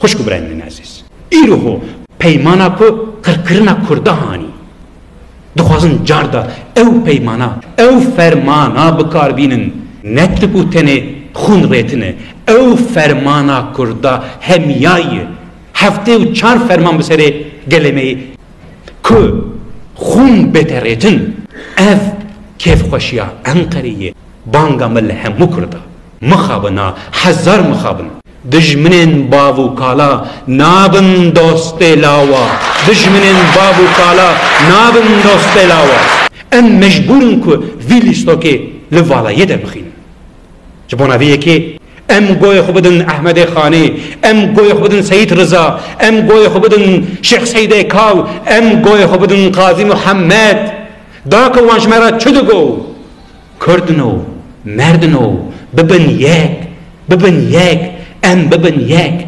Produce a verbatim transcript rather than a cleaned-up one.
Xwişk û birayên min ezîz, îro ho peymana ku qirkirina Kurda hanî, dixwazin carda ew peymana, ew fermana bi kar bînin. Ne tip û tenê xûn rêtin e. Ew fermana Kurda hemiya ye. Heftê û çar ferman bi serê gelê me yê. Ku xûn bête rêtin, ev kêfxweşiya Enqerê ye. Banga min li hemû Kurda. Mixabin a, hezar mixabin. Dijminên bav û kala nabin dostê lawa. Dijminên bav û kala nabin dostê lawa. Em mecbûr in ku vî lîstokê li valayê derbixînin. Ji bona vê yekê em goyê xwe bidin Ehmedê Xanê, em goyê xwe bidin Seyîd Riza, em goyê xwe bidin Şêx Seydê Kaw, em goyê xwe bidin Qazî Muhammed. Da ku wan ji me re çi digo? Kurdino, merdino, bibin yek, bibin yek, em bibin yek.